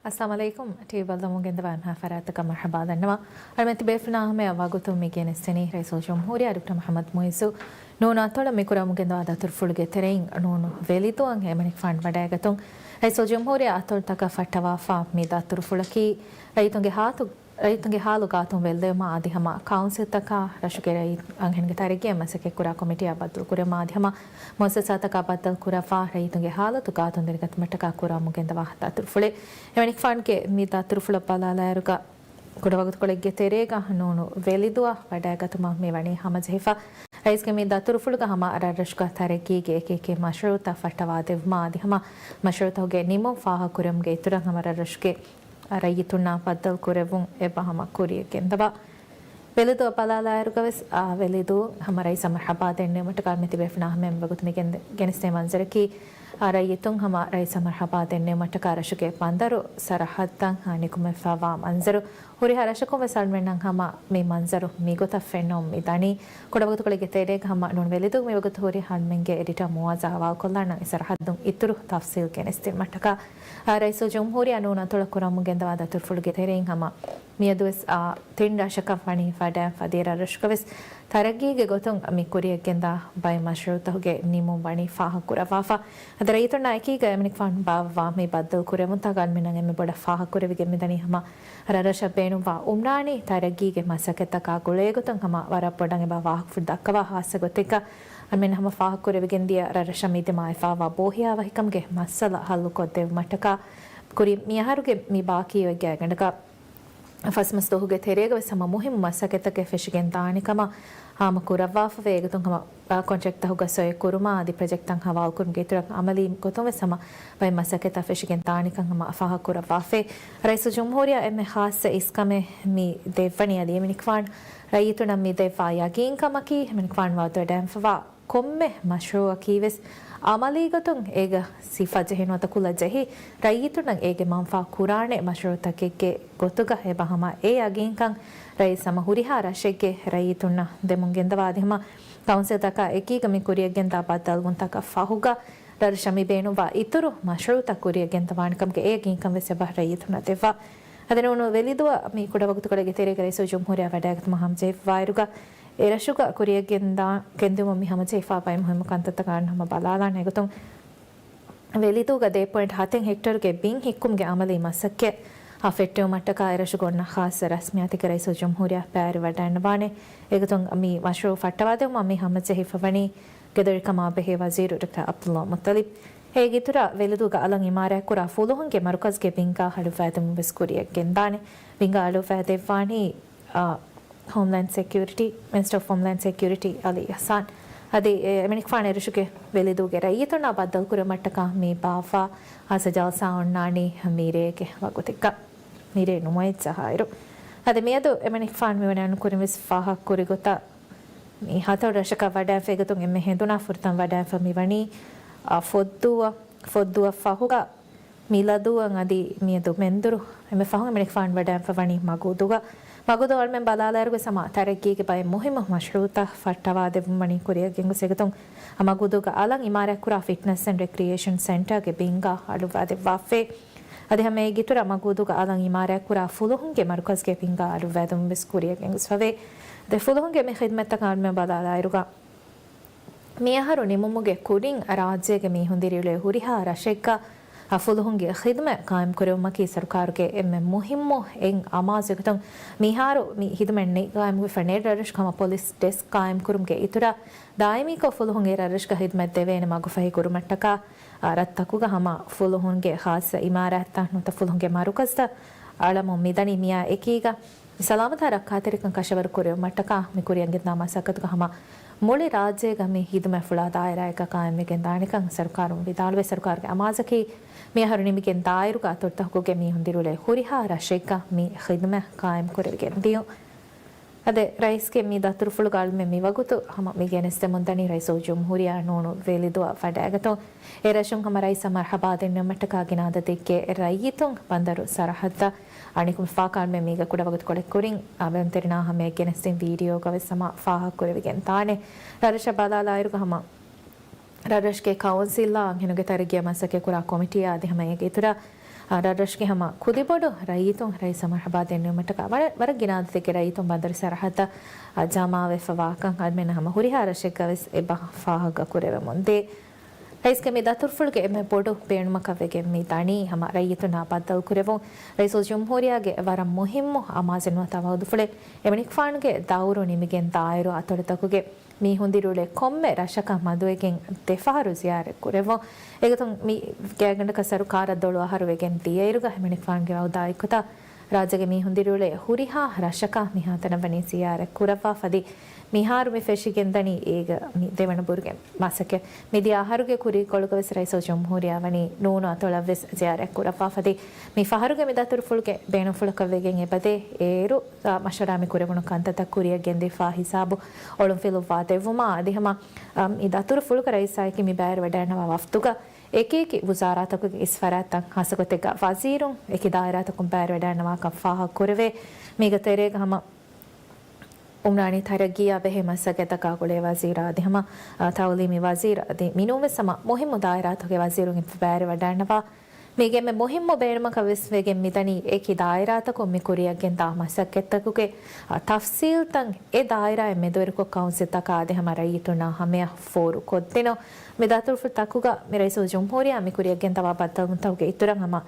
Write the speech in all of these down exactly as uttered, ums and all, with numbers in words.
އައްސަލާމު ޢަލައިކުމް. ޓީވީ ބައްލަވަމުން ގެންދަވާ އެންމެހާ ފަރާތްތަކަށް މަރްޙަބާ ދަންނަވާ. އަޅުމެން ތިބޭފުޅުންނާ ހަމަޔަށް ވަގުތުން މި ގެނެސްދެނީ ރައީސުލްޖުމްހޫރިއްޔާ ޑޮކްޓަރ މުޙައްމަދު މުޢިއްޒު ނޫނާ ތޮޅަށް މި ކުރަމުން ގެންދަވާ ދަތުރުފުޅުގެ ތެރެއިން ނޫނު ވެލިދުއަށް އެމަނިކުފާނު ވަޑައިގަތުން ރައީސުލްޖުމްހޫރިއްޔާ އަތޮޅުތަކަށް ފައްޓަވާފާ މި ދަތުރުފުޅަކީ ރައްޔިތުންގެ ހާލު، ރައްޔިތުންގެ ހާލު ގާތުން ވެއްލެވުމާ އަދި ހަމަ ކައުންސިލްތަކާ ރަށުގެ ރައްޔިތު އަންހެނުންގެ ތަރައްގީއަށް މަސައްކަތްކުރާ ކޮމިޓީއާ ބައްދަލުކުރެވުމާ އަދި ހަމަ މުއައްސަސާތަކާ ބައްދަލުކުރައްވާ ރައްޔިތުންގެ ހާލަތު ގާތުން ދެނެގަތުމަށްޓަކާ ކުރަމުން ގެންދަވާ ދަތުރުފުޅެއް. އެމަނިކުފާނުގެ މި ދަތުރުފުޅަށް ބަލާލާއިރުގަ ކުޑަވަގުތުކޮޅެއްގެ ތެރޭގަ ނޫނު ވެލިދުއަށް ވަޑައިގަތުމަށް މި ވަނީ ހަމަޖެހިފަ. ރައީސްގެ މި ދަތުރުފުޅުގަ ހަމަ ރަށްރަށުގަ ތަރައްގީގެ އެކި އެކި މަޝްރޫޢުތައް ފައްޓަވާދެއްވުމާ އަދި ހަމަ މަޝްރޫޢުތަކުގެ ނިމުން ފާހަގަކުރެވުމުގެ އިތުރަށް ހަމަ ރަށްރަށުގެ ރައްޔިތުންނާ ބައްދަލުކުރެއްވުން އެބަ ހަމަ ކުރިއަށް ގެންދަވާ. ވެލިދުއަށް ބަލާލާއިރުގަވެސް، އާ، ވެލިދޫ ހަމަ ރައީސަށް މަރްޙަބާ ދެންނެވުމަށްޓަކާ މި ތިބޭފުޅުންނާ ހަމަޔަށް މިވަގުތު މި ގެން-، ގެނެސްދޭ މަންޒަރަކީ، އާ، ރައްޔިތުން ހަމަ ރައީސަށް މަރްޙަބާ ދެންނެވުމަށްޓަކާ ރަށުގެ ބަނދަރު ސަރަހައްދަށް، އާ، ނިކުމެފައިވާ މަންޒަރު. ހުރިހާ ރަށަކުން ވެސް އަޅުމެންނަށް ހަމަ މި މަންޒަރު މިގޮތަށް ފެންނަމުން މި ދަނީ. ކުޑަވަގުތުކޮޅެއްގެ ތެރޭގަ ހަމަ ނޫން ވެލިދޫ މިވަގުތު ހުރި އަޅުމެންގެ އެޑިޓަރ މުއާޒާ ހަވާލުކޮށްލާނަން އެ ސަރަހައްދުން އިތުރު ތަފްސީލް ގެނެސްދިނުމަށްޓަކާ. އާ، ރައީސުލްޖުމްހޫރިއްޔާ ނޫނު އަތޮޅަށް ކުރަމުން ގެންދަވާ ދަތުރުފުޅުގެ ތެރެއިން ހަމަ މިއަދުވެސް، އާ، ތިން ރަށަކަށް ވަނީ ވަޑައިގެންފަ. ދިވެހިރާއްޖެ ރަށަކަށް ވެސް ތަރައްގީގެ ގޮތުން މި ކުރިއަށްގެންދާ ބައެއް މަޝްރޫޢުތަކުގެ ނިމުން ވަނީ ފާހަގަކުރައްވާފަ. އަދި ރައްޔިތުންނާ އެކީގަ އެމަނިކުފާނު ބާއްވާ މި ބައްދަލުކުރެވުންތައް އަޅުމެންނަށް އެންމެ ބޮޑަށް ފާހަގަކުރެވިގެން މިދަނީ ހަމަ ރަށްރަށަށް ބޭނުންވާ އުމްނާނީ ތަރައްގީގެ މަސައްކަތްތަކާ ގުޅޭގޮތުން ހަމަ ވަރަށް ބޮޑަށް އެބަ ވާހަކަފުޅު ދައްކަވާ ހާއްސަ ގޮތެއްގަ އަޅުމެން ހަމަ ފާހަގަކުރެވިގެން ދިޔަ ރަށްރަށަށް މިދިމާވެފައިވާ ބޯހިޔާވަހިކަމުގެ މައްސަލަ ހައްލުކޮށްދެއްވުމަށްޓަކާ ކުރިން މިއަހަރުގެ މި ބާކީވެއްގެ ގަނޑަކަށް ފަސް މަސް ދުވަހުގެ ތެރޭގަ ވެސް ހަމަ މުހިއްމު މަސައްކަތްތަކެއް ފެށިގެން ދާނެ ކަމަށް ހާމަ ކުރައްވާފަވޭ. އެގޮތުން ހަމަ، އާ، ކޮންޓްރެކްޓްތަކުގަ ސޮއި ކުރުމާ އަދި ޕްރޮޖެކްޓްތައް ހަވާލުކުރުމުގެ އިތުރަށް އަމަލީ ގޮތުން ވެސް ހަމަ ބައެއް މަސައްކަތްތައް ފެށިގެން ދާނެ ކަން ހަމަ ފާހަގަކުރައްވާފައި. ރައީސުލްޖުމްހޫރިއްޔާ އެންމެ ޚާއްޞަ އިސްކަމެއް މި ދެއްވަނީ އަދި އެމަނިކުފާނު ރައްޔިތުންނަށް މި ދެއްވާ ޔަގީންކަމަކީ އެމަނިކުފާނު ވައުދުވެވަޑައިގެންފަވާ ކޮންމެ މަޝްރޫޢަކީ ވެސް އަމަލީގޮތުން އޭގަ ސިފަ ޖެހި ނުވަތަ ކުލަ ޖެހި، ރައްޔިތުންނަށް އޭގެ މަންފާ ކުރާނެ މަޝްރޫޢުތަކެއްގެ ގޮތުގަ އެބަ ހަމަ އެ ޔަގީންކަން ރައީސް ހަމަ ހުރިހާ ރަށެއްގެ ރައްޔިތުންނަށް ދެމުން ގެންދަވާ އަދި ހަމަ ކައުންސިލްތަކާ އެކީގަ މި ކުރިއަށްގެންދާ ބައްދަލުވުންތަކަށް ފަހުގަ ރަށްރަށަށް މި ބޭނުންވާ އިތުރު މަޝްރޫޢުތައް ކުރިއަށް ގެންދަވާނެ ކަމުގެ އެ ޔަގީންކަން ވެސް އެބަ ރައްޔިތުންނަށް ދެއްވާ. އަދި ނޫނު ވެލިދުއަށް މި ކުޑަވަގުތުކޮޅެއްގެ ތެރޭގަ ރައީސުލްޖުމްހޫރިއްޔާ ވަޑައިގަތުމަށް ހަމަޖެހިފައިވާއިރުގަ އެ ރަށުގަ ކުރިއަށްގެންދާ ގެންދިއުމަށް މި ހަމަޖެހިފައިވާ ބައެއް މުހިއްމު ކަންތައްތަކާ ހަމަ ބަލާލާނެ. އެގޮތުން ވެލިދޫގަ ދެ ޕޮއިންޓް ހަތެއް ހެކްޓަރުގެ ބިން ހިއްކުމުގެ އަމަލީ މަސައްކަތް އަށް ފެއްޓެވުމަށްޓަކާ އެ ރަށުގަ އޮންނަ ޚާއްޞަ ރަސްމިއްޔާތެއްގެ ރައީސުލްޖުމްހޫރިއްޔާ ބައިވެރިވެ ވަޑައިގަންނަވާނެ. އެގޮތުން މި މަޝްރޫޢު ފައްޓަވާދެވުމަށް މި ހަމަޖެހިފަވަނީ ގެދޮރިކަމާ ބެހޭ ވަޒީރު ޑޮކްޓަރ ޢަބްދުﷲ މުއްޠަލިބް. އޭގެ އިތުރަށް ވެލިދޫގަ އަލަށް އިމާރާތްކުރާ ފުލުހުންގެ މަރުކަޒުގެ ބިންގާ އަޅުއްވައިދެމުން ވެސް ކުރިއަށް ގެންދާނެ. ބިންގާ އަޅުއްވައިދެއްވާނީ، އާ، ހޯމްލޭންޑް ސެކިއުރިޓީ، މިނިސްޓަރ އޮފް ހޯމްލޭންޑް ސެކިއުރިޓީ އަލީ އިޙްސާން. އަދި އެ އެމަނިކުފާނު އެރަށުގެ ވެލިދޫގެ ރައްޔިތުންނާ ބައްދަލުކުރުމަށްޓަކާ މި ބާއްވާ ހާއްސަ ޖަލްސާ އޮންނާނީ މިރޭގެ ވަގުތެއްގަ. މިރޭ ނުވައެއް ޖަހާއިރު. އަދި މިއަދު އެމަނިކުފާނު މިވަނީ އަންނަ ކުރިން ވެސް ފާހަގަކުރި ގޮތަށް މި ހަތަރު ރަށަކަށް ވަޑައިފަ އެގޮތުން އެންމެ ހެނދުނާ ފުރަތަމަ ވަޑައިފަ މިވަނީ، އާ، ފޮއްދޫއަށް، ފޮއްދޫއަށް ފަހުގަ މިލަދޫއަށް އަދި މިއަދު މެންދުރު އެންމެ ފަހުން އެމަނިކުފާނު ވަޑައިފަ ވަނީ މަގޫދޫގަ. މަގޫދޫ އަޅުމެން ބަލާލާއިރުގަ ހަމަ ތަރައްގީގެ ބައެއް މުހިއްމު މަޝްރޫޢުތައް ފައްޓަވާދެއްވުން ވަނީ ކުރިއަށް ގެންގޮސް އެގޮތުން މަގޫދޫގަ އަލަށް އިމާރާތްކުރާ ފިޓްނަސް އެންޑް ރެކްރިއޭޝަން ސެންޓާގެ ބިންގާ އަޅުއްވާދެއްވާފައި. އަދި ހަމަ އޭގެ އިތުރަށް މަގޫދޫގަ އަލަށް އިމާރާތްކުރާ ފުލުހުންގެ މަރުކަޒުގެ ބިންގާ އަޅުއްވައިދެމުން ވެސް ކުރިއަށް ގެންގޮސްފަވޭ. ދެ ފުލުހުންގެ މި ޚިދުމަތްތަކަށް އަޅުމެން ބަލާލާއިރުގަ މިއަހަރު ނިމުމުގެ ކުރިން ރާއްޖޭގެ މީހުން ދިރިއުޅޭ ހުރިހާ ރަށެއްގަ ފުލުހުންގެ ޚިދުމަތް ޤާއިމްކުރެވުމަކީ ސަރުކާރުގެ އެންމެ މުހިއްމު އެއް އަމާޒު. އެގޮތުން މިހާރު މި ޚިދުމަތް ނެތް ޤާއިމްވެފަ ނެތް ރަށްރަށުގަ ހަމަ ޕޮލިސް ޑެސްކް ޤާއިމްކުރުމުގެ އިތުރަށް ދާއިމީކޮށް ފުލުހުން އެ ރަށްރަށުގަ ޚިދުމަތް ދެވޭނެ މަގުފަހި ކުރުމަށްޓަކާ، އާ، ރަށްތަކުގަ ހަމަ ފުލުހުންގެ ޚާއްޞަ އިމާރާތްތައް ނުވަތަ ފުލުހުންގެ މަރުކަޒުތައް އަޅަމުން މިދަނީ. މިއާ އެކީގަ ސަލާމަތާ ރައްކާތެރިކަން ކަށަވަރު ކުރެވުމަށްޓަކާ މި ކުރިއަށްގެންދާ މަސައްކަތުގަ ހަމަ މުޅި ރާއްޖޭގަ މި ޚިދުމަތް ފުޅާ ދާއިރާއެއްގަ ޤާއިމްވެގެން ދާނެކަން ސަރުކާރުން ވިދާޅުވޭ. ސަރުކާރުގެ އަމާޒަކީ މިއަހަރު ނިމިގެން ދާއިރުގަ އަތޮޅުތަކުގެ މީހުން ދިރިއުޅޭ ހުރިހާ ރަށެއްގަ މި ޚިދުމަތް ޤާއިމް ކުރެވިގެން ދިޔުން. އަދި ރައީސްގެ މި ދަތުރުފުޅުގަ އަޅުމެން މިވަގުތު ހަމަ މި ގެނެސްދެމުންދަނީ ރައީސުލްޖުމްހޫރިއްޔާ ނޫނު ވެލިދުއަށް ވަޑައިގަތުން. އެ ރަށުން ހަމަ ރައީސަށް މަރްޙަބާ ދެންނެވުމަށްޓަކާ ގިނަ އަދަދެއްގެ ރައްޔިތުން ބަނދަރު ސަރަހައްދަށް އަނިކުމެ ފާކާންމެ މީގަ ކުޑަވަގުތުކޮޅެއް ކުރިން އާ ބެލުންތެރިންނާ ހަމަޔަށް ގެނެސްދިން ވީޑިއޯގަވެސް ހަމަ ފާހަގަކުރެވިގެން ދާނެ. ރަށްރަށަށް ބަލާލާއިރުގަ ހަމަ ރަށްރަށުގެ ކައުންސިލްއާ އަންހެނުންގެ ތަރައްގީއަށް މަސައްކަތްކުރާ ކޮމިޓީއާ އަދި ހަމަ އޭގެ އިތުރަށް ރަށްރަށުގެ ހަމަ ކުދިބޮޑު ރައްޔިތުން ރައީސަށް މަރްޙަބާ ދެންނެވުމަށްޓަކާ ވަރަށް، ވަރަށް ގިނަ އަދަދެއްގެ ރައްޔިތުން ބަނދަރު ސަރަހައްދަށް ޖަމާވެފަވާކަން އަޅުމެންނަށް ހަމަ ހުރިހާ ރަށެއްގަވެސް އެބަ ފާހަގަ ކުރެވެމުންދޭ. ރައީސްގެ މި ދަތުރުފުޅުގެ އެންމެ ބޮޑު ބޭނުމަކަށް ވެގެން މި ދަނީ ހަމަ ރައްޔިތުންނާ ބައްދަލުކުރެވުން. ރައީސުލްޖުމްހޫރިއްޔާގެ ވަރަށް މުހިއްމު އަމާޒުނުވަތަ ވައުދުފުޅެއް އެމަނިކުފާނުގެ ދައުރު ނިމިގެން ދާއިރު އަތޮޅުތަކުގެ މީހުން ދިރިއުޅޭ ކޮންމެ ރަށަކަށް މަދުވެގެން ދެފަހަރު ޒިޔާރަތް ކުރެވުން. އެގޮތުން މި ގާތްގަނޑަކަށް ސަރުކާރަށް ދޮޅު އަހަރު ވެގެން ދިޔައިރުގަ އެމަނިކުފާނުގެ ވައުދާ އެއްގޮތަށް ރާއްޖޭގެ މީހުން ދިރިއުޅޭ ހުރިހާ ރަށަކަށް މިހާތަނަށް ވަނީ ޒިޔާރަތް ކުރައްވާ ފަދި މިހާރު މި ފެށިގެންދަނީ އޭގަ މި ދެވަނަ ބުރުގެ މަސައްކަތް. މިދިޔަ އަހަރުގެ ކުރީކޮޅުގަވެސް ރައީސުލްޖުމްހޫރިއްޔާ ވަނީ ނޫނު އަތޮޅަށްވެސް ޒިޔާރަތް ކުރައްވާ ފަދި މި ފަހަރުގެ މި ދަތުރުފުޅުގެ ބޭނުންފުޅަކަށް ވެގެން އެބަދޭ އޭރު އާ، މަޝްވަރާ މި ކުރެވުނު ކަންތައްތައް ކުރިއަށް ގެންދިފާ ހިސާބު އޮޅުންފިލުއްވާ ދެއްވުމާ އަދި ހަމަ، އަ، މި ދަތުރުފުޅުގަ ރައީސާއެކީ މި ބައިވެރިވަޑައިގަންނަވާ ވަފްދުގަ އެކިއެކި ވުޒާރާތަކުގެ އިސް ފަރާތްތައް ހާއްސަގޮތެއްގަ ވަޒީރުން އެކި ދާއިރާތަކުން ބައިވެރިވަޑައިގަންނަވާކަން ފާހަގަކުރެވޭ. މީގެ ތެރޭގަ ހަމަ އުމްރާނީ ތަރައްގީއާ ބެހޭ މަސައްކަތްތަކާ ގުޅޭ ވަޒީރާ އަދި ހަމަ، އަ، ތައުލީމީ ވަޒީރު އަދި މިނޫންވެސް ހަމަ މުހިއްމު ދާއިރާތަކުގެ ވަޒީރުން އެ ބައިވެރިވަޑައިގަންނަވާ މީގެ އެންމެ މުހިއްމު ބޭނުމަކަށް ވެސް ވެގެން މިދަނީ އެކި ދާއިރާތަކުން މި ކުރިއަށްގެންދާ މަސައްކަތްތަކުގެ، އަ، ތަފްސީލްތައް އެ ދާއިރާއިން މެދުވެރިކޮށް ކައުންސިލްތަކާ އަދި ހަމަ ރައްޔިތުންނާ ހަމަޔަށް ފޯރުކޮށްދިނުން. މި ދަތުރުފުޅުތަކުގަ މި ރައީސުލްޖުމްހޫރިއްޔާ މި ކުރިއަށްގެންދަވާ ބައްދަލުވުންތަކުގެ އިތުރަށް ހަމަ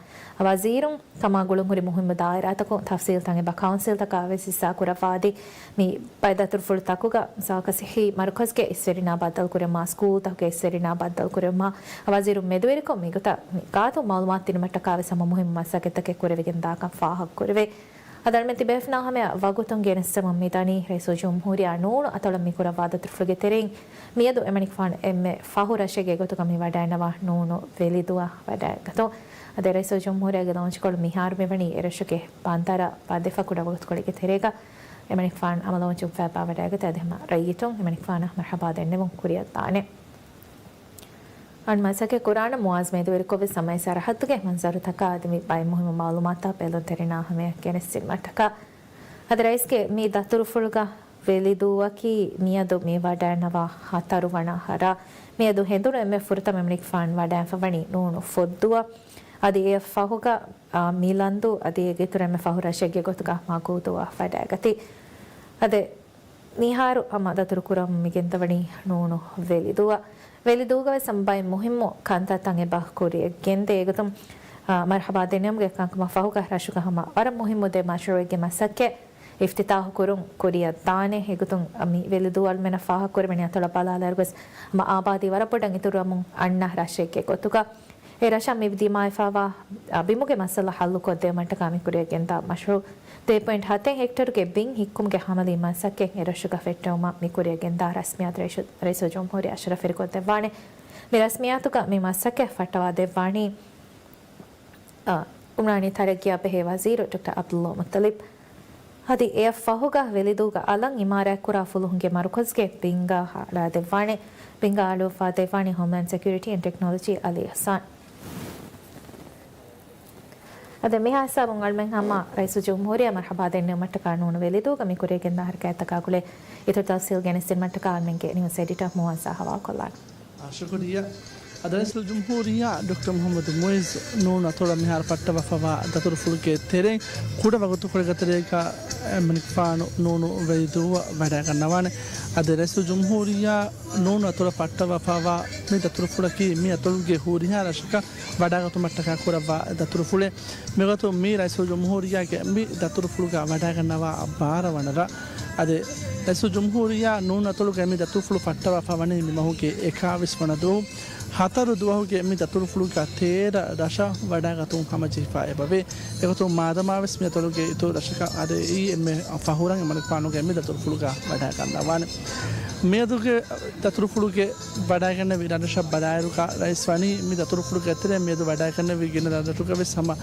ވަޒީރުން ކަމާ ގުޅުންހުރި މުހިއްމު ދާއިރާތަކުން ތަފްސީލްތައް އެބަ ކައުންސިލްތަކާ ވެސް ހިއްސާ ކުރައްވާ އަދި މި ބައެއް ދަތުރުފުޅުތަކުގަ މިސާލަކަށް ސިއްހީ މަރުކަޒްގެ އިސްވެރިންނާ ބައްދަލުކުރެވުމާ ސްކޫލްތަކުގެ އިސްވެރިންނާ ބައްދަލުކުރެވުމާ ވަޒީރުން މެދުވެރިކޮށް މިގޮތަށް މި ގާތުން މައުލޫމާތު ދިނުމަށްޓަކާ ވެސް ހަމަ މުހިއްމު މަސައްކަތްތަކެއް ކުރެވިގެން ދާކަން ފާހަގަކުރެވޭ. އަދި އަޅުމެން ތިބޭފުޅުންނާ ހަމަޔަށް ވަގުތުން ގެނެސްދެމުން މިދަނީ ރައީސުލްޖުމްހޫރިއްޔާ ނޫނު އަތޮޅަށް މި ކުރައްވާ ދަތުރުފުޅުގެ ތެރެއިން މިއަދު އެމަނިކުފާނު އެންމެ ފަހު ރަށެއްގެ ގޮތުގަ މި ވަޑައިގަންނަވާ ނޫނު ވެލިދޫއަށް ވަޑައިގަތުން. އަދި ރައީސުލްޖުމްހޫރިއްޔާގެ ލޯންޗްކޮޅު މިހާރު މިވަނީ އެރަށުގެ ބަނދަރަށް ވަދެފަ ކުޑަ ވަގުތުކޮޅެއްގެ ތެރޭގަ އެމަނިކުފާނު ހަމަ ލޯންޗުން ފައިބާ ވަޑައިގަތީ އަދި ހަމަ ރައްޔިތުން އެމަނިކުފާނަށް މަރްޙަބާ ދެންނެވުން ކުރިއަށްދާނެ. އަން މަސައްކަތް ކުރާނަ މުއާޒް މެދުވެރިކޮށްވެސް ހަމަ އެ ސަރަހައްދުގެ މަންޒަރުތަކާ އަދި މި ބައެއް މުހިއްމު މައުލޫމާތުތައް ބެލުންތެރިންނާ ހަމަޔަށް ގެނެސްދިނުމަށްޓަކާ އަދި ރައީސްގެ މި ދަތުރުފުޅުގަ ވެލިދޫއަކީ މިއަދު މި ވަޑައިގަންނަވާ ހަތަރު ވަނަ އަހަރާ. މިއަދު ހެނދުނު އެންމެ ފުރަތަމަ އެމަނިކުފާނު ވަޑައިގެންފަ ވަނީ ނޫނު ފޮއްދުއަށް. އަދި އެއަށް ފަހުގަ، އާ، މިލަންދޫ އަދި އޭގެ އިތުރަށް އެންމެ ފަހު ރަށެއްގެ ގޮތުގަ މަގޫދޫއަށް ވަޑައިގަތީ. އަދި މިހާރު ހަމަ ދަތުރު ކުރަމުން މި ގެންދަވަނީ ނޫނު ވެލިދޫއަށް. ވެލިދޫގަވެސް ހަމަ ބައެއް މުހިއްމު ކަންތައްތައް އެބަ ކުރިއަށް ގެންދޭ. އެގޮތުން، އާ، މަރްޙަބާ ދެންނެވުމުގެ ކަންކަމަށް ފަހުގަ ރަށުގަ ހަމަ ވަރަށް މުހިއްމު ދެ މަޝްރޫއެއްގެ މަސައްކަތް އިފްތިތާޙު ކުރުން ކުރިއަށް ދާނެ. އެގޮތުން މި ވެލިދޫ އަޅުމެންނަށް ފާހަގަކުރެވެނީ އަތޮޅަށް ބަލާލާއިރުވެސް ހަމަ އާބާދީ ވަރަށް ބޮޑަށް އިތުރުވަމުން އަންނަ ރަށެއްގެ ގޮތުގަ. އެ ރަށަށް މި ދިމާވެފަވާ، އަ، ބިމުގެ މައްސަލަ ހައްލުކޮށްދެވުމަށްޓަކާ މި ކުރިއަށް ގެންދާ މަޝްރޫއު ދެ ޕޮއިންޓް ހަތެއް ހެކްޓަރުގެ ބިން ހިއްކުމުގެ ހަމަލީ މަސައްކަތް އެ ރަށުގަ ފެއްޓެވުމަށް މި ކުރިއަށް ގެންދާ ރަސްމިއްޔާތު ރައީސު، ރައީސުލްޖުމްހޫރިއްޔާ އަޝްރަފް ފެށިގެންދެއްވާނެ. މި ރަސްމިއްޔާތުގަ މި މަސައްކަތް ފައްޓަވާ ދެއްވާނީ، އަ، އުމްރާނީ ތަރައްގީއާ ބެހޭ ވަޒީރު ޑޮކްޓަރ ޢަބްދުﷲ މުއްޠަލިބް. އަދި އެއަށް ފަހުގަ ވެލިދޫގަ އަލަށް އިމާރާތްކުރާ ފުލުހުންގެ މަރުކަޒުގެ ބިންގާ އަޅާދެއްވާނެ. ބިންގާ އަޅުއްވާދެއްވާނީ ހޯމްލޭންޑް ސެކިއުރިޓީ އެންޑް ޓެކްނޮލޮޖީ އަލީ އިޙްސާން. އަދި މިހާ ހިސާބުން އަޅުމެން ހަމަ ރައީސުލްޖުމްހޫރިއްޔާ މަރްޙަބާ ދެންނެވުމަށްޓަކާ ނޫނު ވެލިދޫގަ މި ކުރިއަށް ގެންދާ ހަރަކާތްތަކާ ގުޅޭ އިތުރު ތަފްސީލް ގެނެސްދިނުމަށްޓަކާ އަޅުމެންގެ ނިއުސް އެޑިޓަރ މުއާޒާ ހަވާލުކޮށްލާނެ. ޝުކުރިއްޔާ. އަދި ރައީސުލްޖުމްހޫރިއްޔާ ޑޮކްޓަރ މުޙައްމަދު މުޢިއްޒު ނޫނު އަތޮޅަށް މިހާރު ފައްޓަވާފަވާ ދަތުރުފުޅުގެ ތެރެއިން ކުޑަ ވަގުތުކޮޅެއްގެ ތެރޭގަ އެމަނިކުފާނު ނޫނު ވެލިދޫއަށް ވަޑައިގަންނަވާނެ. އަދި ރައީސުލްޖުމްހޫރިއްޔާ ނޫނު އަތޮޅަށް ފައްޓަވާފަވާ މި ދަތުރުފުޅަކީ މި އަތޮޅުގެ ހުރިހާ ރަށަކަށް ވަޑައިގަތުމަށްޓަކާ ކުރައްވާ ދަތުރުފުޅެއް. މިގޮތުން މީ ރައީސުލްޖުމްހޫރިއްޔާގެ މި ދަތުރުފުޅުގަ ވަޑައިގަންނަވާ ބާރަ ވަނަ ރަށް. އަދި ރައީސުލްޖުމްހޫރިއްޔާ ނޫނު އަތޮޅުގައި މި ދަތުރުފުޅު ފައްޓަވާފަ ވަނީ މި މަހުގެ އެކާވީސް ވަނަ ދުވަހު. ހަތަރު ދުވަހުގެ މި ދަތުރުފުޅުގަ ތޭރަ ރަށަށް ވަޑައިގަތުން ހަމަޖެހިފަ އެބަވޭ. އެގޮތުން މާދަމާވެސް މި އަތޮޅުގެ އިތުރު ރަށަކަށް އަދި އެންމެ ފަހުރަށް އެމަނިކުފާނުގެ މި ދަތުރުފުޅުގަ ވަޑައިގަންނަވާނެ. މިއަދުގެ ދަތުރުފުޅުގެ ވަޑައިގެންނެވި ރަށްރަށަށް ބަލާއިރުގަ ރައީސް ވަނީ މި ދަތުރުފުޅުގެ ތެރެއިން މިއަދު ވަޑައިގެންނެވި ގިނަ ރަށްރަށުގަވެސް ހަމަ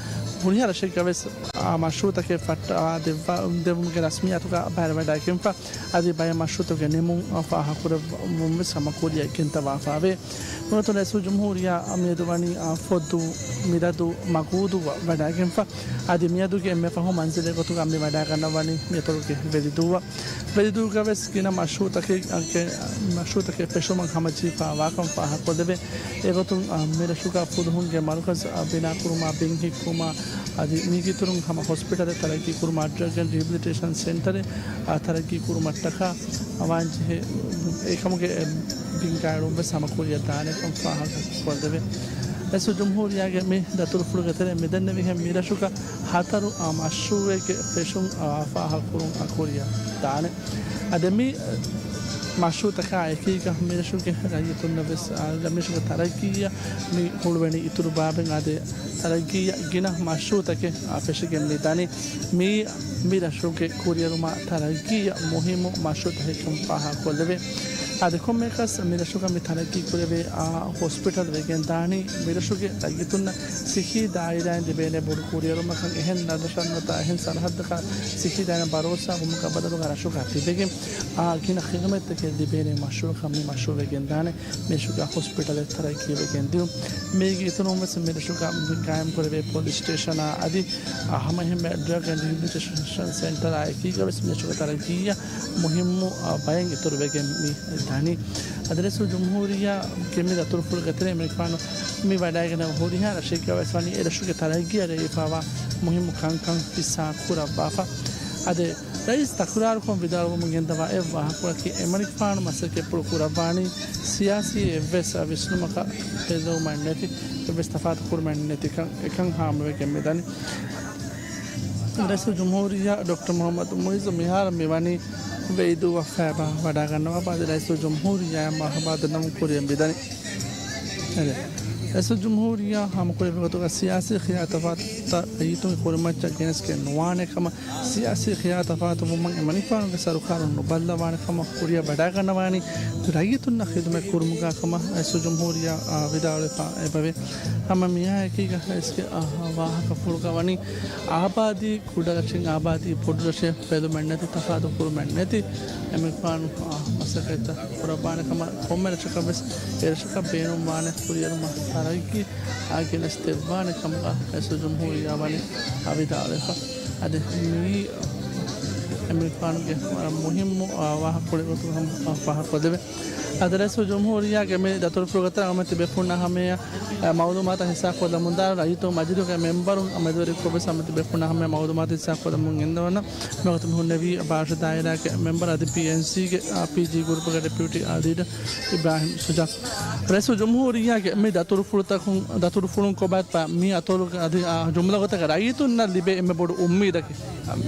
ހުރިހާ ރަށެއްގަވެސް އާ މަޝްރޫއުތަކެއް ފައްޓަވާ ދެއްވާ، ދެއްވުމުގެ ރަސްމިއްޔާތުގަ ބައިވެރިވަޑައިގެންފަ އަދި ބައެއް މަޝްރޫއުތަކުގެ ނިމުން ފާހަގަކުރެއްވުންވެސް ހަމަ ކުރިއަށް ގެންދަވާފައެވެ. ރައީސުލްޖުމްހޫރިއްޔާ މިއަދު ވަނީ، އާ، ފޮއްދޫ މިދަދޫ މަގޫދޫއަށް ވަޑައިގެންފަ. އަދި މިއަދުގެ އެންމެ ފަހު މަންޒިލެއް ގޮތުގަ މި ވަޑައިގަންނަވަނީ މިއަތޮޅުގެ ވެލިދޫއަށް. ވެލިދޫގަ ވެސް ގިނަ މަޝްރޫޢުތަކެއް، އަ، މަޝްރޫޢުތަކެއް ފެށުމަށް ހަމަޖެހިފަ ވާކަން ފާހަގަކޮށްލެވޭ. އެގޮތުން، އަ، މިރަށުގަ ފުލުހުންގެ މަރުކަޒު، އަ، ބިނާކުރުމާ، ބިން ހިއްކުމާ، އަދި މީގެއިތުރުން ހަމަ ހޮސްޕިޓަލެއް ތަރައްގީ ކުރުމާ، ޑްރަގް އެންޑް ރިހެބިލިޓޭޝަން ސެންޓަރެއް، އަ، ތަރައްގީ ކުރުމަށްޓަކާ ވާންޖެހޭ އެކަމުގެ ބިން ގާތްގަނޑުން ވެސް ހަމަ ކުރިއަށް ދާނެކަން ފާހަގަކޮށްލެވޭ. ރައީސުލްޖުމްހޫރިއްޔާގެ މި ދަތުރުފުޅުގެ ތެރެއިން މިދެންނެވިހެން މިރަށުގަ ހަތަރު، އާ، މަޝްރޫޢެއްގެ ފެށުން، އާ، ފާހަގަކުރުން، އާ، ކުރިއަށް ދާނެ. އަދި މި މަޝްރޫޢުތަކާ އެކީގަ މިރަށުގެ ރައްޔިތުންނަށް ވެސް، އާ، މިރަށުގެ ތަރައްގީއަށް މި ހުޅުވެނި އިތުރު ބާބެއް އާދެ، ތަރައްގީއަށް ގިނަ މަޝްރޫޢުތަކެއް، އާ، ފެށިގެން މި ދަނީ. މި، މި ރަށުގެ ކުރިއެރުމާ ތަރައްގީއަށް މުހިއްމު މަޝްރޫޢުތަކެއްކަން ފާހަގަކޮށްލެވޭ. އަދި ކޮންމެއަކަސް މި ރަށުގަ މި ތަރައްގީ ކުރެވޭ، އާ، ހޮސްޕިޓަލް ވެގެން ދާނީ މި ރަށުގެ ރައްޔިތުންނަށް ސިއްހީ ދާއިރާއިން ލިބޭނެ ބޮޑު ކުރިއެރުމަކަށް. އެހެން ރަށަށް ނުވަތަ އެހެން ސަރަހައްދަކަށް ސިއްހީ ދާއިރާއިން ބަރޯސާ ވުމުގެ ބަދަލުގަ ރަށުގަ ތިބެގެން، އާ، ގިނަ ޚިދުމަތްތަކެއް ލިބޭނެ މަޝްރޫޢަކަށް މި މަޝްރޫޢު ވެގެން ދާނެ. މި ރަށުގަ ހޮސްޕިޓަލެއް ތަރައްގީވެގެން ދިޔުން. މީގެ އިތުރުން ވެސް މި ރަށުގަ ގާއިމް ކުރެވޭ ޕޮލިސް ސްޓޭޝަނާ އަދި، އާ، ހަމައެހެންމެ ޑްރަގް އެންޑް ރިހެބިލިޓޭޝަން ސެންޓަރާ އެކީގަ ވެސް މި ރަށުގެ ތަރައްގީއަށް މުހިއްމު، އާ، ބައެއް އިތުރުވެގެން މި ދަނީ. އަދި ރައީސުލްޖުމްހޫރިއްޔާގެ މި ދަތުރުފުޅުގެ ތެރެއިން މި ވަޑައިގެން ހުރިހާ ރަށެއްގަ ވެސް ވަނީ އެ ރަށުގެ ތަރައްގީއަށް ރޭވިފައިވާ މުހިއްމު ކަންކަން ހިއްސާ ކުރައްވާފަ. އަދި ރައީސް ތަކުރާރުކޮށް ވިދާޅުވަމުން ގެންދަވާ އެއް ވާހަކަކީ އެމަނިކުފާނު މަސައްކަތްޕުޅު ކުރައްވާނީ ސިޔާސީ އެއްވެސް ވިސްނުމަކަށް ބެލުމެއް ނެތި، އެއްވެސް ތަފާތު ކުރުމެއް ނެތިކަން އެކަން ހާމަވެގެން މިދަނީ. ރައީސުލްޖުމްހޫރިއްޔާ ޑޮކްޓަރ މުޙައްމަދު މުޢިއްޒު މިހާރު މިވަނީ ވެލިދޫއަށް ފައިބާ ވަޑައިގަންނަވާފަ އަދި ރައީސުލްޖުމްހޫރިއްޔާއަށް މަރުޙަބާ ދަންނަވަން ކުރިއަށް މިދަނީ. އެ، ރައީސުލްޖުމްހޫރިއްޔާ ހާމަކުރެއްވި ގޮތުގަ ސިޔާސީ ޚިޔާލު ތަފާތުތައް ރައްޔިތުންގެ ކުރިމައްޗަށް ގެނެސްގެން ނުވާނެ ކަމަށް، ސިޔާސީ ޚިޔާލު ތަފާތުވުމަށް އެމަނިކުފާނުގެ ސަރުކާރުން ނުބައްލަވާނެ ކަމަށް ކުރިއަށް ވަޑައިގަންނަވާނީ ރައްޔިތުންނަށް ޚިދުމަތް ކުރުމުގަ ކަމަށް ރައީސުލްޖުމްހޫރިއްޔާ، އާ، ވިދާޅުވެފަ އެބަވޭ. ހަމަ މިއާއެކީގަ ރައީސްގެ، އާ، ވާހަކަފުޅުގަ ވަނީ އާބާދީ ކުޑަ ރަށެއް އާބާދީ ބޮޑު ރަށެއް ބެލުމެއް ނެތި، ތަފާތު ކުރުމެއް ނެތި، އެމަނިކުފާނު، އާ، މަސައްކަތްތައް ކުރައްވާނެ ކަމަށް ކޮންމެ ރަށަކަށް ވެސް އެ ރަށަކަށް ބޭނުންވާނެ ކުރިއެރުމަށް ތަރައްގީ އާ ގެނެސް ދެއްވާނެ ކަމަކަށް ރައީސުލްޖުމްހޫރިއްޔާ ވަނީ އާ ވިދާޅުވެފަ. އަދި މިއީ އެމަނިކުފާނުގެ ވަރަށް މުހިއްމު، އާ، ވާހަކަފުޅެއް ގޮތުގަ ހަމަ ފާހަގަކޮށްލެވޭ. އަދި ރައީސުލްޖުމްހޫރިއްޔާގެ މި ދަތުރުފުޅުގެ ތެރެއިން އަޅުގަނޑުމެން ތިބޭފުޅުންނާ ހަމަޔަށް، އާ، މައުލޫމާތު ހިއްސާކޮށްލަމުންދާ ރައްޔިތުން މަޖިލީހުގެ މެމްބަރުން މެދުވެރިކޮށްވެސް ހަމަ ތިބޭފުޅުންނާ ހަމަޔަށް މައުލޫމާތު ހިއްސާކޮށްލަމުން ގެންދަވަން. މިވަގުތު މި ހުންނެވީ ބާރަށު ދާއިރާގެ މެމްބަރު އަދި ޕީއެންސީގެ، އާ، ޕީޖީ ގްރޫޕުގެ ޑެޕިއުޓީ، އާ، ލީޑަރ އިބްރާހިމް ޝުޖާ. ރައީސުލްޖުމްހޫރިއްޔާގެ މި ދަތުރުފުޅުތަކުން، ދަތުރުފުޅުން ކޮބާތްޕާ މި އަތޮޅުގެ އަދި، އާ، ޖުމްލަ ގޮތަކަށް ރައްޔިތުންނަށް ލިބޭ އެންމެ ބޮޑު އުއްމީދަކީ؟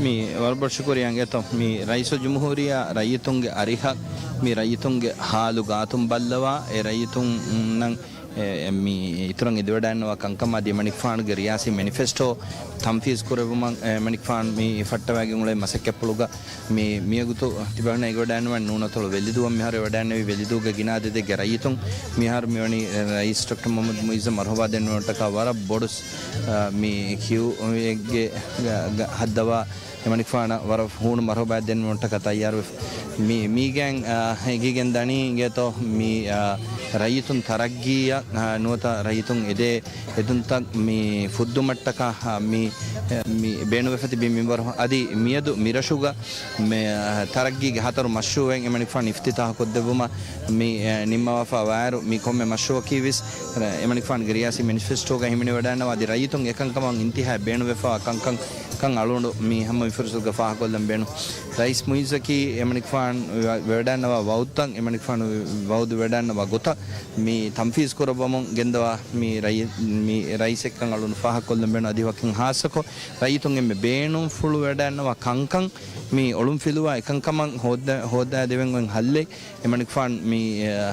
މި ވަރަށް ބޮޑު ޝުކުރިއްޔާ އިނގޭތޯ. މި ރައީސުލްޖުމްހޫރިއްޔާ ރައްޔިތުންގެ އަރިހަށް، މި ރައްޔިތުންގެ ހާލު ގާތުން ބައްލަވާ، އެ ރައްޔިތުންނަށް އެ، އެ، މި އިތުރަށް އެދިވަޑައިގަންނަވާ ކަންކަމާ އަދި އެމަނިކުފާނުގެ ރިޔާސީ މެނިފެސްޓޯ ތަންފީޒް ކުރެއްވުމަށް، އެ، އެމަނިކުފާނު މި ފައްޓަވައިގެން އުޅޭ މަސައްކަތްޕުޅުގަ މި، މިވަގުތު ތިބޭފުޅުންނަށް އެދިވަޑައިގަންނަވާ ނޫނަތޮޅު ވެލިދޫއަށް މިހާރު އެދިވަޑައިގަންނެވި ވެލިދޫގެ ގިނަ އަދަދެއްގެ ރައްޔިތުން މިހާރު މިވަނީ ރައީސް ޑޮކްޓަރ މުޙައްމަދު މުޢިއްޒަށް މަރުޙަބާ ދެންނެވުމަށްޓަކާ ވަރަށް ބޮޑު، އަ، މި ކިއުއެއްގެ ހައްދަވާ އެމަނިކުފާނަށް ވަރަށް ހޫނު މަރުޙަބާ ދެންނެވުމަށްޓަކާ ތައްޔާރުވެފަ. މި، މީގެން، އާ، އެނގިގެން ދަނީ އިނގޭތޯ، މި، އާ، ރައްޔިތުން ތަރައްގީއަށް، އާ، ނުވަތަ ރައްޔިތުން އެދޭ އެދުންތައް މި ފުއްދުމަށްޓަކާ، އާ، މި، އެ، މި ބޭނުންވެފަ ތިބި މިންވަރު. އަދި މިއަދު މިރަށުގަ މި، އާ، ތަރައްގީގެ ހަތަރު މަޝްރޫޢެއް އެމަނިކުފާނު އިފްތިތާޙު ކޮށްދެއްވުމަށް މި، އެ، ނިންމަވާފަ ވާއިރު، މި ކޮންމެ މަޝްރޫޢަކީ ވެސް އެމަނިކުފާނުގެ ރިޔާސީ މެނިފެސްޓޯގަ ހިމެނިވަޑައިގަންނަވާ އަދި ރައްޔިތުން އެކަންކަމަށް އިންތިހާއަށް ބޭނުންވެފަވާ ކަންކަން ކަން އަޅުގަނޑު މި ހަމަ މި ފުރުސަތުގަ ފާހަގަކޮށްލަން ބޭނުން. ރައީސް މުޢިއްޒަކީ އެމަނިކުފާނު ވެވަޑައިގަންނަވާ ވަޢުދުތައް، އެމަނިކުފާނު ވަޢުދު ވެވަޑައިގަންނަވާ ގޮތަށް މި ތަންފީޒް ކުރައްވަމުން ގެންދަވާ މި ރައީ-، މި ރައީސެއްކަން އަޅުގަނޑު ފާހަގަކޮށްލަން ބޭނުން. އަދި ވަކިން ހާއްސަކޮށް ރައްޔިތުން އެންމެ ބޭނުންފުޅު ވެވަޑައިގަންނަވާ ކަންކަން މި އޮޅުންފިލުވާ އެކަންކަމަށް ހޯއްދަ-، ހޯއްދައިދެވެން އޮތް ހައްލެއް އެމަނިކުފާނު މި،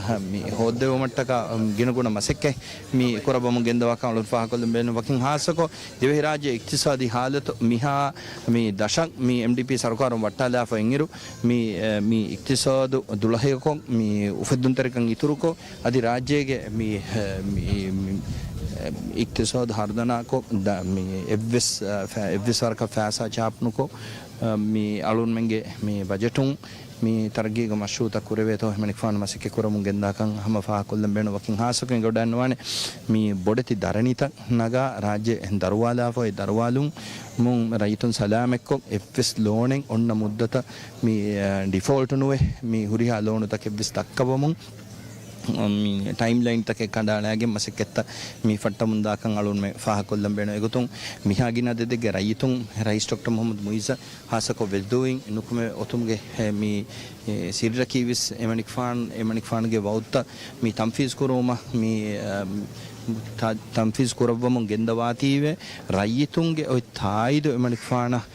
އަ، މި ހޯއްދެވުމަށްޓަކާ ގިނަގުނަ މަސައްކަތް މި ކުރައްވަމުން ގެންދަވާކަން އަޅުން ފާހަގަކޮށްލަން ބޭނުން. ވަކިން ހާއްސަކޮށް، ދިވެހިރާއްޖޭ އިޤްތިޞާދީ ހާލަތު މިހާ މި ދަށަށް މި އެމްޑީޕީ ސަރުކާރުން ވައްޓާލާފަ އިންއިރު، މި، އަ، މި އިޤްތިޞާދު ދުޅަހެޔޮކޮށް، މި އުފެއްދުންތެރިކަން އިތުރުކޮށް، އަދި ރާއްޖޭގެ މި، އަ، މި، މި، އިޤްތިޞާދު ހަރުދަނާކޮށް، ދަ-، މި އެއްވެސް، އަ، ފަ-، އެއްވެސް ވަރަކަށް ފައިސާ ޗާޕް ނުކޮށް، އަ، މި އަޅުންމެންގެ މި ބަޖެޓުން މި ތަރައްގީގެ މަޝްރޫޢުތައް ކުރެވޭތޯ، އެމަނިކުފާނު މަސައްކަތް ކުރަމުން ގެންދާކަން ހަމަ ފާހަގަކޮށްލަން ބޭނުން. ވަކިން ހާއްސަކޮށް އެނގިވަޑައިގަންނަވާނެ، މި ބޮޑެތި ދަރަނިތައް ނަގާ، ރާއްޖެ ދަރުވާލާފަ އޮތް ދަރުވާލުން މުން ރައްޔިތުން ސަލާމަތްކޮށް، އެއްވެސް ލޯނެއް އޮންނަ މުއްދަތަށް މި، އަ، ޑިފޯލްޓް ނުވެ، މި ހުރިހާ ލޯނުތަކެއްވެސް ދައްކަވަމުން، މި ޓައިމްލައިންތަކެއް ކަނޑައަޅާގެން މަސައްކަތްތައް މި ފައްޓަމުންދާކަން އަޅުންމެ ފާހަގަކޮށްލަން ބޭނުން. އެގޮތުން މިހާ ގިނަ އަދަދެއްގެ ރައްޔިތުން ރައީސް ޑޮކްޓަރ މުޙައްމަދު މުޢިއްޒަށް ހާއްސަކޮށް ވެލިދޫއިން ނުކުމެ އޮތުމުގެ މި، އެ، ސިއްރަކީވެސް އެމަނިކުފާން، އެމަނިކުފާނުގެ ވައުދުތައް މި ތަންފީޒް ކުރުވުމަށް މި، އަ، ތަ-، ތަންފީޒް ކުރައްވަމުން ގެންދަވާތީވެ، ރައްޔިތުންގެ އޮތް ތާއީދު އެމަނިކުފާނަށް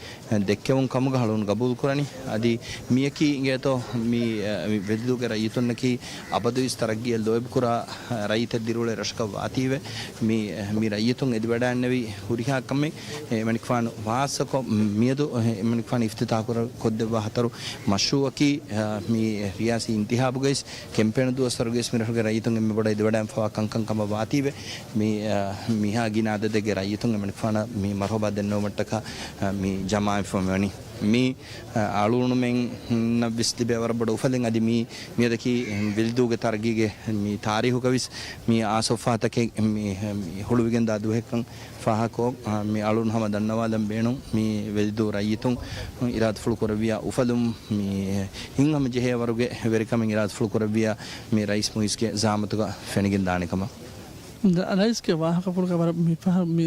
ދެއްކެވުން ކަމުގަ އަޅުން ގަބޫލު ކުރަނީ. އަދި މިޔަކީ އިނގޭތޯ މި، އަ، މި ވެލިދޫގެ ރައްޔިތުންނަކީ އަބަދުވެސް ތަރައްގީއަށް ލޯބިކުރާ، އަ، ރައްޔިތެއް ދިރިއުޅޭ ރަށަކަށް ވާތީވެ، މި، އަ، މި ރައްޔިތުން އެދިވަޑައިންނެވި ހުރިހާ ކަމެއް، އެ، އެމަނިކުފާނު ހާއްސަކޮށް މިއަދު، އެ، އެމަނިކުފާނު އިފްތިތާޙު ކުރ-، ކޮށްދެއްވާ ހަތަރު މަޝްރޫޢަކީ، އަ، މި ރިޔާސީ އިންތިހާބުގައިސް ކެމްޕޭނު ދުވަސްވަރުގައިސް މިރަށުގެ ރައްޔިތުން އެންމެ ބޮޑަށް އެދިވަޑައިންފަވާ ކަންކަން ކަމަށް ވާތީވެ، މި، އަ، މިހާ ގިނަ އަދަދެއްގެ ރައްޔިތުން އެމަނިކުފާނަށް މި މަރުޙަބާ ދެންނެވުމަށްޓަކާ، އަ، މި ޖަމާވެފަ މިވަނީ. މި، އަ، އަޅުގަނޑުމެންނަށްވެސް ލިބޭ ވަރަށް ބޮޑަށް އުފަލެއް. އަދި މި، މިއަދަކީ ވެލިދޫގެ ތަރައްގީގެ މި ތާރީހުގަވެސް މި އާސޯފާތަކެއް މި، މި ހުޅުވިގެންދާ ދުވަހެއްކަން ފާހަގަކޮށް، އަ، މި އަޅުން ހަމަ ދަންނަވާލަން ބޭނުން. މި ވެލިދޫ ރައްޔިތުން އިރާދަފުޅު ކުރެއްވިޔާ އުފަލުން މި ހިތްހަމަޖެހޭ ވަރުގެ ވެރިކަމެއް އިރާދަފުޅު ކުރެއްވިޔާ މި ރައީސް މުޢިއްޒުގެ ޒަޢާމަތުގަ ފެނިގެން ދާނެ ކަމަށް. ރައީސްގެ ވާހަކަފުޅުގަ ވަރަށް މި ފަހަ-، މި،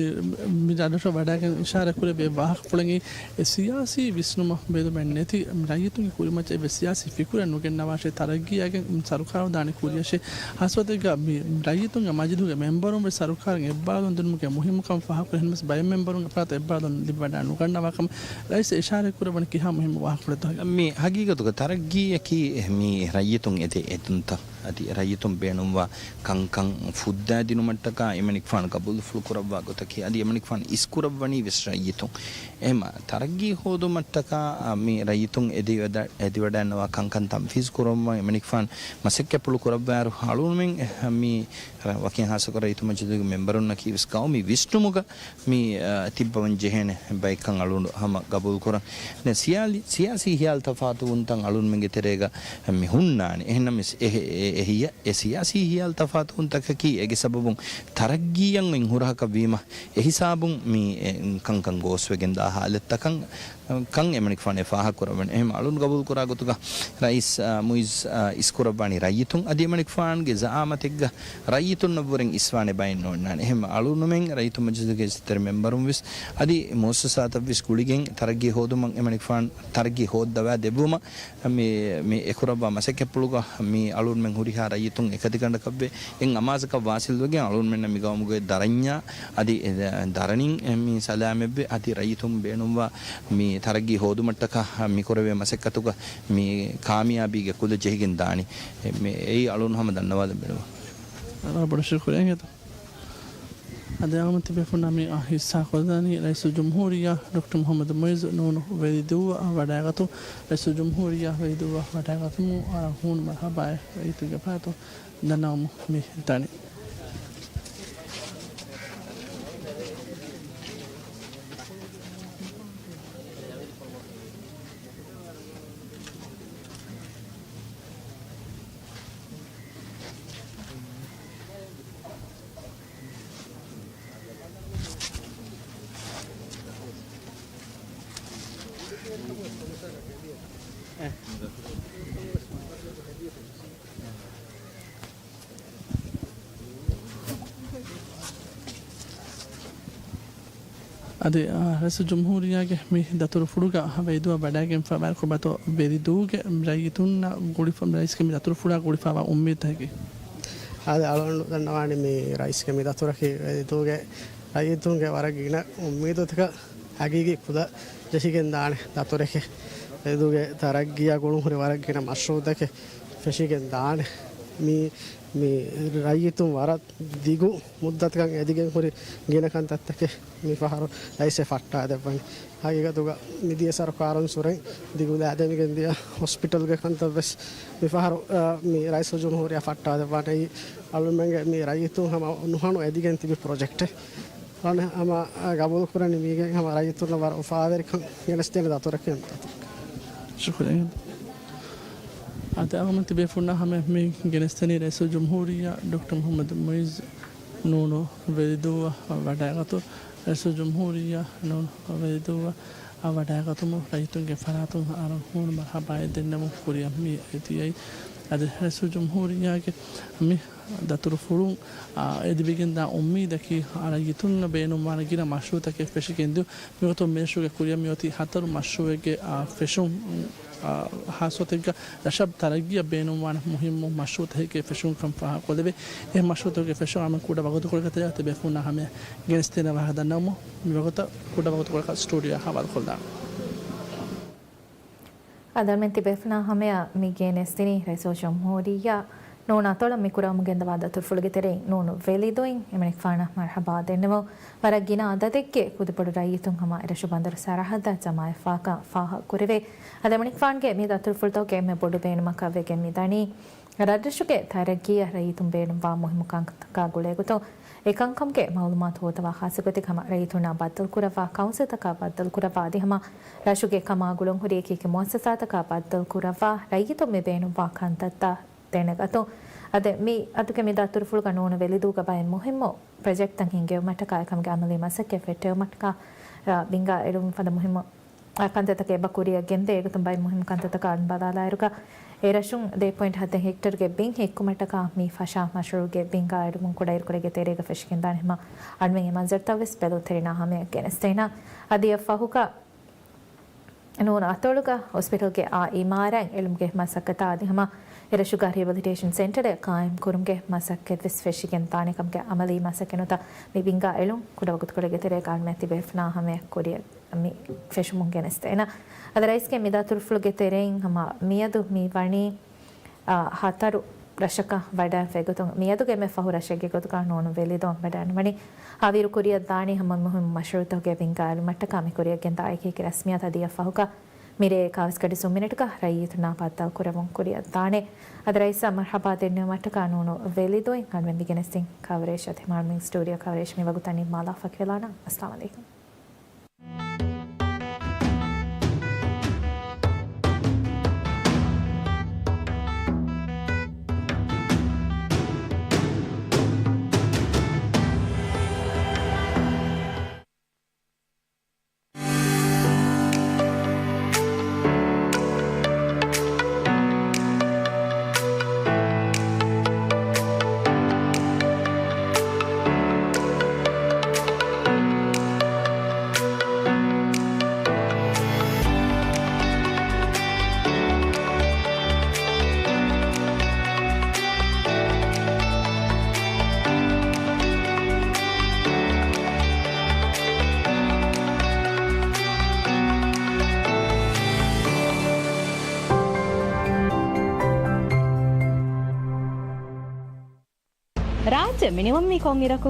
މި ދަނޑަށަށް ވަޑައިގެން އިޝާރާތް ކުރެއްވި ވާހަކަފުޅަކީ، އެ ސިޔާސީ ވިސްނުމަށް ބެލުމެއް ނެތި ރައްޔިތުންގެ ކުރިމައްޗަށް އެއްވެސް ސިޔާސީ ފިކުރެއް ނުގެންނަވާށޭ، ތަރައްގީއާގެން ސަރުކާރު ދާނެ ކުރިޔަށޭ. ހާއްސަވަތެއްގަ މި ރައްޔިތުންގެ މަޖިލީހުގެ މެމްބަރުން ވެސް ސަރުކާރަށް އެއްބާރުލުން ދިނުމުގެ މުހިއްމުކަން ފާހަގަކުރި އެހެންވެސް ބައެއް މެމްބަރުންގެ ފަރާތަށް އެއްބާރުލުން ލިބިވަޑައި ނުގަންނަވާކަމަށް ރައީސް އިޝާރާތް ކުރެވުނީ ކިހާ މުހިއްމު ވާހަކަފުޅެއްތޯ؟ މި ހަގީގަތުގަ ތަރައްގީއަކީ މި ރައްޔިތުން އެދޭ އެދުންތައް. އަދި ރައްޔިތުން ބޭނުންވާ ކަންކަން ފުއްދާދިނުމަށްޓަކާ އެމަނިކުފާނު ގަބޫލުފުޅު ކުރައްވާ ގޮތަކީ، އަދި އެމަނިކުފާނު އިސްކުރައްވަނީ ވެސް ރައްޔިތުން. އެހެމަ ތަރައްގީ ހޯދުމަށްޓަކާ، އަ، މި ރައްޔިތުން އެދިވަޑަ-، އެދިވަޑައިންނަވާ ކަންކަން ތަންފީޒު ކުރައްވަން އެމަނިކުފާނު މަސައްކަތްޕުޅު ކުރައްވާއިރު، އަޅުގަނޑުމެން ވަކިން ހާއްސަކޮށް ރައްޔިތު މަޖިލީހުގެ މެމްބަރުންނަކީ ވެސް ގައުމީ ވިސްނުމުގަ މި، އަ، ތިއްބަވަން ޖެހޭނެ ބައެއްކަން އަޅުގަނޑު ހަމަ ގަބޫލުކުރަން. ދެން ސިޔާލި-، ސިޔާސީ ހިޔާލު ތަފާތުވުންތައް އަޅުގަނޑުމެންގެ ތެރޭގަ މި ހުންނާނެ. އެހެންނަމަވެސް އެ، އެ، އެ، އެ ސިޔާސީ ހިޔާލު ތަފާތުވުންތަކަކީ އޭގެ ސަބަބުން ތަރައްގީއަށް އޮތް ހުރަހަކަށް ވީމަ، އެ ހިސާބުން މި، އެ، ކަންކަން ގޯސްވެގެން ދާ ހާލަތްތަކަށް ކަން އެމަނިކުފާނު ފާހަގަކުރައްވަން. އެހެން އަޅުން ގަބޫލުކުރާ ގޮތުގަ ރައީސް، އާ، މުއިއްޒު، އާ، އިސްކުރައްވާނީ ރައްޔިތުން. އަދި އެމަނިކުފާނުގެ ޒައާމަތެއްގަ ރައްޔިތުންނަށްވުރެން އިސްވާނެ ބައެއް ނޯންނާނެ. އެހެން އަޅުންމެން ރައްޔިތު މަޖިލީހުގެ އިއްޒަތްތެރި މެމްބަރުން ވެސް އަދި މުއައްސަސާތައް ވެސް ގުޅިގެން ތަރައްގީ ހޯދުމަށް އެމަނިކުފާނު ތަރައްގީ ހޯއްދަވާ ދެއްވުމަށް މި، މި އެކުރައްވާ މަސައްކަތްޕުޅުގަ މި އަޅުންމެން ހުރިހާ ރައްޔިތުން އެކަތިގަނޑަކަށްވެ އެއް އަމާޒަކަށް ވާސިލްވެގެން އަޅުންމެންނަށް މިގައުމުގެ ދަރަންޏާ އަދި އެ ދަރަނިން މި ސަލާމަތްވެ އަދި ރައްޔިތުން ބޭނުންވާ މި ތަރައްގީ ހޯދުމަށްޓަކާ މިކުރެވޭ މަސައްކަތުގަ މި ކާމިޔާބީގެ ކުލަ ޖެހިގެން ދާނީ. އެ، މި އެއީ އަޅުން ހަމަ ދަންނަވާލަން ބޭނުންވާ. ވަރަށް ބޮޑަށް ޝުކުރިއްޔާ އިނގޭތޯ. އަދި އާއްމު ތިބޭފުޅުންނާ މި ހިއްސާ ކޮށްދާނީ ރައީސުލްޖުމްހޫރިއްޔާ ޑޮކްޓަރ މުޙައްމަދު މުޢިއްޒު ނޫނު ވެލިދޫއަށް ވަޑައިގަތުން. ރައީސުލްޖުމްހޫރިއްޔާ ވެލިދޫއަށް ވަޑައިގަތުމުން އަޅާ ހޫނު މަރުޙަބާއެއް ރައްޔިތުންގެ ފަރާތުން ދަންނަވަމުން މި ދަނީ. އަދި، އާ، ރައީސުލްޖުމްހޫރިއްޔާގެ މި ދަތުރުފުޅުގަ ވެލިދޫއަށް ވަޑައިގެންފަވާއިރު ކޮބާތޯ ވެލިދޫގެ ރައްޔިތުންނަށް ގުޅިފަ-، ރައީސްގެ މި ދަތުރުފުޅާ ގުޅިފަވާ އުއްމީދުތަކަކީ؟ އާދެ، އަޅުގަނޑު ދަންނަވާނީ މި ރައީސްގެ މި ދަތުރަކީ ވެލިދޫގެ ރައްޔިތުންގެ ވަރަށް ގިނަ އުއްމީދުތަކަށް ހަގީގީ ކުލަ ޖެހިގެން ދާނެ ދަތުރެކޭ. ވެލިދޫގެ ތަރައްގީއާ ގުޅުންހުރި ވަރަށް ގިނަ މަޝްރޫޢުތަކެއް ފެށިގެން ދާނެ. މި، މި ރައްޔިތުން ވަރަށް ދިގު މުއްދަތަކަށް އެދިގެން ހުރި ގިނަ ކަންތައްތަކެއް މި ފަހަރު ރައީސް ފައްޓާ ދެއްވަނީ. ހަގީގަތުގަ މިދިޔަ ސަރުކާރުން ސުރެން ދިގު ލައިދެމިގެން ދިޔަ ހޮސްޕިޓަލްގެ ކަންތައް ވެސް މި ފަހަރު، އަ، މި ރައީސުލްޖުމްހޫރިއްޔާ ފައްޓާ ދެއްވާނެ. އެއީ އަޅުމެންގެ މި ރައްޔިތުން ހަމަ ނުހަނު އެދިގެން ތިބި ޕްރޮޖެކްޓެއް. އަނެއް ހަމަ ގަބޫލު ކުރަނީ މީގެ ހަމަ ރައްޔިތުންނަށް ވަރަށް އުފާވެރިކަން ގެނެސްދޭނެ ދަތުރެކޭ. ޝުކުރިއްޔާ. އަދި އަޅުގަނޑު ތިބޭފުޅުންނާ ހަމަ މި ގެނެސްދެނީ ރައީސުލްޖުމްހޫރިއްޔާ ޑޮކްޓަރ މުޙައްމަދު މުޢިއްޒު ނޫނު ވެލިދޫއަށް ވަޑައިގަތު، ރައީސުލްޖުމްހޫރިއްޔާ ނޫނު ވެލިދޫއަށް ވަޑައިގަތުމުން ރައްޔިތުންގެ ފަރާތުން އަރަން ހޫނު މަރުޙަބާއެއް ދެންނެވުން ކުރިއަށް މި އެދިޔައީ. އަދި ރައީސުލްޖުމްހޫރިއްޔާގެ މި ދަތުރުފުޅުން، އާ، އެދިވެގެންދާ އުއްމީދަކީ، އާ، ރައްޔިތުންނަށް ބޭނުންވާނެ ގިނަ މަޝްރޫޢުތަކެއް ފެށިގެން ދިޔުން. މިގޮތުން މިރަށުގެ ކުރިއަށް މިއޮތީ ހަތަރު މަޝްރޫޢެއްގެ، އާ، ފެށުން، އާ، ހާއްސަ ގޮތެއްގަ ރަށަށް ތަރައްގީއަށް ބޭނުންވާނެ މުހިއްމު މަޝްރޫޢުތަކެއްގެ ފެށުންކަން ފާހަގަކޮށްލެވޭ. އެ މަޝްރޫޢުތަކުގެ ފެށުން އަޅުގަނޑު ކުޑަ ވަގުތުކޮޅެއްގެ ތެރެއަށް ތިބޭފުޅުންނާ ހަމަޔަށް ގެނެސްދޭނެ ވާހަކަ ދަންނަވަމުން، މިވަގުތަށް ކުޑަ ވަގުތުކޮޅަކަށް ސްޓޫޑިއޯއާ ހަވާލުކޮށްލާނަން. އަދި އަޅުމެން ތިބޭފުޅުންނާ ހަމަޔަށް މި ގެނެސްދިނީ ރައީސުލްޖުމްހޫރިއްޔާ ނޫނު އަތޮޅަށް މި ކުރައުމުގެ ގެންދަވާ ދަތުރުފުޅުގެ ތެރެއިން ނޫނު ވެލިދޫއިން އެމަނިކުފާނަށް މަރުޙަބާ ދެންނެވުން. ވަރަށް ގިނަ އަދަދެއްގެ ކުދިބޮޑު ރައްޔިތުން ހަމަ އެރަށު ބަނދަރު ސަރަހައްދަށް ޖަމާވެފާކަން ފާހަގަކުރެވޭ. އަދި އެމަނިކުފާނުގެ މި ދަތުރުފުޅުތަކުގެ އެންމެ ބޮޑު ބޭނުމަކަށް ވެގެން މިދަނީ، ރަށްރަށުގެ ތަރައްގީއަށް ރައްޔިތުން ބޭނުންވާ މުހިއްމު ކަންތަކާ ގުޅޭގޮތުން، އެކަންކަމުގެ މައުލޫމާތު ހޯދަވާ ޚާއްސަ ގޮތެއް ހަމަ ރައްޔިތުންނާ ބައްދަލުކުރައްވާ ކައުންސިލްތަކާ ބައްދަލުކުރައްވާ އަދި ހަމަ ރަށުގެ ކަމާ ގުޅުންހުރި އެކިއެކި މުއައްސަސާތަކާ ބައްދަލުކުރައްވާ ރައްޔިތުން މި ބޭނުންވާ ކަންތައްތައް ދެނެގަތުން. އަދި މި އަދުގެ މި ދަތުރުފުޅުގަ ނޫނު ވެލިދޫގަ ބައެއް މުހިއްމު ޕްރޮޖެކްޓްތައް ހިންގެވުމަށްޓަކާ އެކަމުގެ އަމަލީ މަސައްކަތް ފެއްޓެވުމަށްޓަކާ، ރ-، ބިންގާ އެޅުމުން ފަދަ މުހިއްމު ކަންތައްތަކެއް އެބަ ކުރިއަށް ގެންދޭ. އެގޮތުން ބައެއް މުހިއްމު ކަންތައްތަކަށް އަޅުން ބަލާލާއިރުގަ، އެ ރަށުން ދެ ޕޮއިންޓް ހަތް ހެކްޓަރުގެ ބިން ހެއްކުމަށްޓަކާ މި ފަށާ މަޝްރޫޢުގެ ބިންގާ އެޅުމުން ކުޑައިރުކޮޅެއްގެ ތެރޭގަ ފެށިގެންދާނެ ހަމަ އަޅުމެން އެ މަންޒަރުތައް ވެސް ބެލުންތެރިންނާ ހަމަޔަށް ގެނެސްދޭނަ. އަދި އެއަށް ފަހުގަ ނޫނު އަތޮޅުގަ ހޮސްޕިޓަލްގެ އާ އިމާރާތް އެޅުމުގެ މަސައްކަތާ އަދި ހަމަ އެރަށުގަ ރިހެބިލިޓޭޝަން ސެންޓަރެއް ޤާއިމް ކުރުމުގެ މަސައްކަތް ވެސް ފެށިގެން ދާނެ ކަމުގެ އަމަލީ މަސައްކަތް ނުވަތަ މި ބިންގާ އެޅުން ކުޑަ ވަގުތުކޮޅެއްގެ ތެރޭގަ އަޅުމެން ތިބޭފުޅުންނާ ހަމަޔަށް ކުރިއަށް މި ފެށުމުން ގެނެސްދޭނަ. އަދި ރައީސްގެ މި ދަތުރުފުޅުގެ ތެރެއިން ހަމަ މިއަދު މި ވަނީ، އާ، ހަތަރު ރަށަކަށް ވަޑައިފައިގޮތުން މިއަދުގެ އެންމެ ފަހު ރަށެއްގެ ގޮތުގަ ނޫނު ވެލިދޫއިން ވަޑައިނުވަނީ. ހަވީރު ކުރިއަށް ދާނީ ހަމަ މުހިއްމު މަޝްރޫޢުތަކުގެ ބިންގާ އެޅުމަށްޓަކާ މި ކުރިއަށް ގެންދާ އެކިއެކި ރަސްމިއްޔާތު އަދި އެއަށް ފަހުގަ މިރޭ އެކާވީސް ގަޑި ސުން މިނެޓުގަ ރައްޔިތުންނާ ބައްދަލު ކުރެވުން ކުރިއަށް ދާނެ. އަދި ރައީސަށް މަރުޙަބާ ދެންނެވުމަށްޓަކާ ނޫނު ވެލިދޫއިން އަޅުމެން މި ގެނެސްދިން ކަވަރޭޖް. އަދި މާ މި ސްޓޫޑިއޯ ކަވަރޭޖް މި ވަގުތަށް ނިންމާލާ ފަކިވެލާނަން. އައްސަލާމު ޢަލައިކުމް. ރާއްޖެ މިނިވަންވީ ކޮންއިރަކު؟